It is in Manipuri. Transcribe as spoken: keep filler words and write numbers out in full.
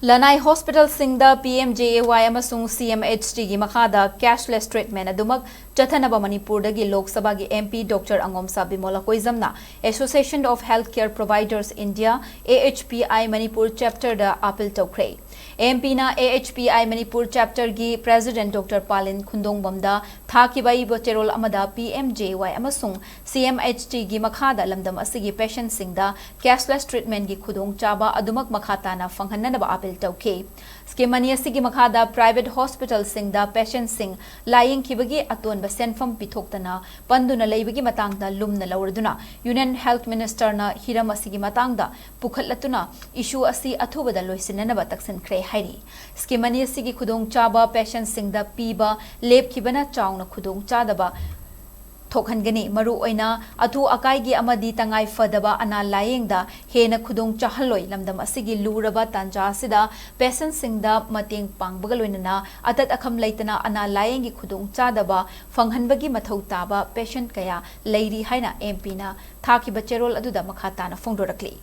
ꯂꯅꯥꯏ ꯍꯣꯁꯄꯤꯇꯥꯜꯁꯤꯡꯗ ꯄꯤ ꯑꯦꯝ ꯖꯦ ꯑꯦ ꯋꯥꯏ ꯑꯃꯁꯨꯡ ꯁꯤ ꯑꯦꯝ ꯑꯩꯆ ꯇꯤꯒꯤ ꯃꯈꯥꯗ cashless treatment ꯑꯗꯨꯃꯛ ꯆꯠꯊꯅꯕ ꯃꯅꯤꯄꯨꯔꯗꯒꯤ ꯂꯣꯛ ꯁꯚꯥꯒꯤ M P doctor Angomcha Bimola ꯀꯣꯏꯖꯝꯅ Association of Healthcare Providers India, A H P I, Manipur ꯆꯦꯞꯇꯔꯗ ꯑꯥꯄꯤꯜ ꯇꯧꯈ꯭ꯔꯦ꯫ ꯑꯦꯝ ꯄꯤꯅ A H P I Manipur ꯆꯦꯞꯇꯔꯒꯤ ꯄ꯭ꯔꯦꯁꯤꯗꯦꯟꯠ ꯗꯣꯛꯇꯔ ꯄꯥꯂꯤꯟ ꯈꯨꯟꯗꯣꯡꯕꯝꯗ ꯊꯥꯈꯤꯕ ꯏꯕ ꯆꯦꯔꯣꯜ ꯑꯃꯗ ꯄꯤ ꯑꯦꯝ ꯖꯦ ꯋꯥꯏ ꯑꯃꯁꯨꯡ ꯁꯤ ꯑꯦꯝ ꯑꯩꯆ ꯇꯤꯒꯤ ꯃꯈꯥꯗ ꯂꯝꯗꯝ ꯑꯁꯤꯒꯤ ꯄꯦꯁꯦꯟꯠꯁꯤꯡꯗ cashless treatmentꯀꯤ ꯈꯨꯗꯣꯡꯆꯥꯕ ꯑꯗꯨꯃꯛ ꯃꯈꯥ ꯇꯥꯅ ꯐꯪꯍꯟꯅꯅꯕ ꯑꯥꯄꯤꯜ ꯇꯧꯈꯤ꯫ ꯁ꯭ꯀꯤꯝ ꯑꯅꯤ ꯑꯁꯤꯒꯤ ꯃꯈꯥꯗ ꯄ꯭ꯔꯥꯏꯚꯦꯠ ꯍꯣꯁꯄꯤꯇꯥꯜꯁꯤꯡꯗ ꯄꯦꯁꯦꯟꯠꯁꯤꯡ ꯂꯥꯌꯦꯡꯈꯤꯕꯒꯤ ꯑꯇꯣꯟꯕ ꯁꯦꯟꯐꯝ ꯄꯤꯊꯣꯛꯇꯅ ꯄꯟꯗꯨꯅ ꯂꯩꯕꯒꯤ ꯃꯇꯥꯡꯗ ꯂꯨꯝꯅ ꯂꯧꯔꯗꯨꯅ ꯌꯨꯅꯤꯌꯟ ꯍꯦꯜꯊ ꯃꯤꯅꯤꯁꯇꯔꯅ ꯍꯤꯔꯝ ꯑꯁꯤꯒꯤ ꯃꯇꯥꯡꯗ ꯄꯨꯈꯠꯂꯛꯇꯨꯅ ꯏꯁꯨ ꯑꯁꯤ ꯑꯊꯨꯕꯗ ꯂꯣꯏꯁꯤꯟꯅꯅꯕ ꯇꯛꯁꯤꯟꯈ꯭ꯔꯦ ꯍꯥꯏꯔꯤ꯫ ꯁ꯭ꯀꯤꯝ ꯑꯅꯤ ꯑꯁꯤꯒꯤ ꯈꯨꯗꯣꯡꯆꯥꯕ ꯄꯦꯁꯦꯟꯠꯁꯤꯡꯗ ꯄꯤꯕ ꯂꯦꯞꯈꯤꯕꯅ ꯆꯥꯎꯅ ꯈꯨꯗꯣꯡꯆꯥꯗꯕ ꯊꯣꯛꯍꯟꯒꯅꯤ꯫ ꯃꯔꯨꯑꯣꯏꯅ ꯑꯊꯨ ꯑꯀꯥꯏꯒꯤ ꯑꯃꯗꯤ ꯇꯉꯥꯏ ꯐꯗꯕ ꯑꯅꯥ ꯂꯥꯌꯦꯡꯗ ꯍꯦꯟꯅ ꯈꯨꯗꯣꯡ ꯆꯥꯍꯜꯂꯣꯏ꯫ ꯂꯝꯗꯝ ꯑꯁꯤꯒꯤ ꯂꯨꯔꯕ ꯇꯥꯟꯖꯥ ꯑꯁꯤꯗ ꯄꯦꯁꯦꯟꯠꯁꯤꯡꯗ ꯃꯇꯦꯡ ꯄꯥꯡꯕꯒ ꯂꯣꯏꯅꯅ ꯑꯇꯠ ꯑꯈꯝ ꯂꯩꯇꯅ ꯑꯅꯥ ꯂꯥꯌꯦꯡꯒꯤ ꯈꯨꯗꯣꯡꯆꯥꯗꯕ ꯐꯪꯍꯟꯕꯒꯤ ꯃꯊꯧ ꯇꯥꯕ ꯄꯦꯁꯦꯟꯠ ꯀꯌꯥ ꯂꯩꯔꯤ ꯍꯥꯏꯅ ꯑꯦꯝ ꯄꯤꯅ ꯊꯥꯈꯤꯕ ꯆꯦꯔꯣꯜ ꯑꯗꯨꯗ ꯃꯈꯥ ꯇꯥꯅ ꯐꯣꯡꯗꯣꯔꯛꯂꯤ꯫